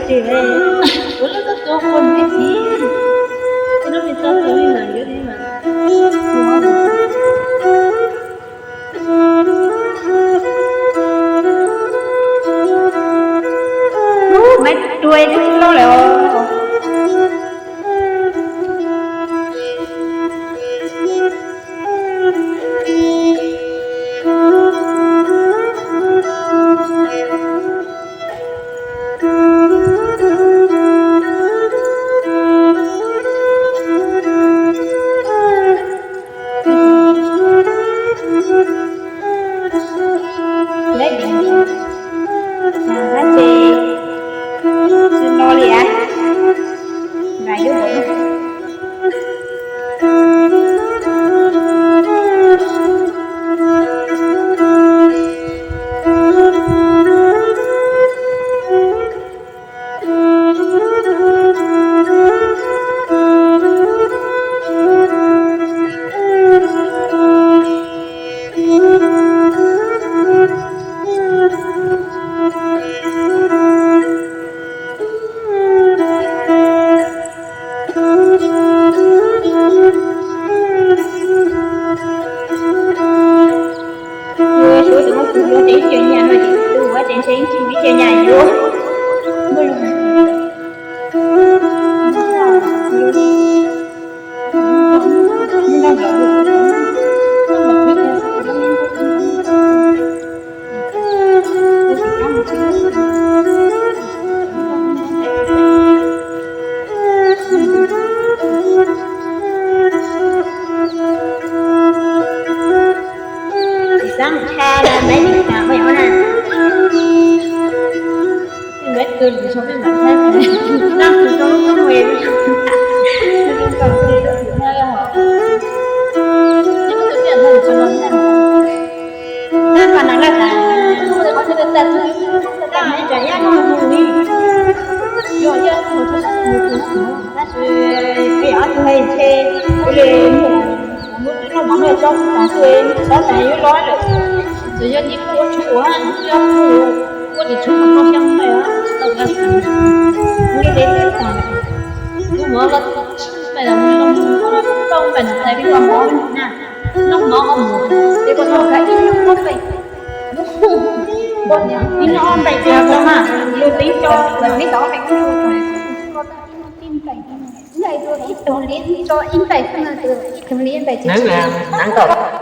Ces kuv lub txoj tua quas me txiv, lub me txoj tua li mas yuav li mas. Maiv Ruas twb tsis tau lawm os. Lawv ces tsis no li as. Nais yuav Suav tus no kuv yuav ces ib co nyas no ces tus ua ces ntshe ib tsis ib co nyas yuav. Xav mus tshaj na, maiv dim tas poj yom na. Maiv kawg lwm sau peb mam thaij, tag kis rau lub roob es, lub roob kaus ces lub roob na hos. Nyob tus tiaj ntawd tsis los na. Tab mas nas laj tas, qhov twg tas, tab ib tsam yaj no mus li, yog yaj no mus txog tab sis peb yog ob tug hais ntshe kuv li mus, mus txog no mas no tso tas xwb, txhob tas yuav los lawm. Txawm yog nyiaj kuj ua tshuaj, yog kuj ua tus tshuaj mus tau xyoo na, tsis tau ua xwb. Kuv li dev twb tas, kuv mus los tsis pais los mus zoo, tau pais los txais li koj mov na. Noj mov ho mus, ces koj tau kav ib noj ob npaim, ib noj ob npaim ces tau mas, yus twb tso, twb tau ob npaim, ib tug liab tso ib npaim xwb na, ib tug liab npaim ces tsis tau.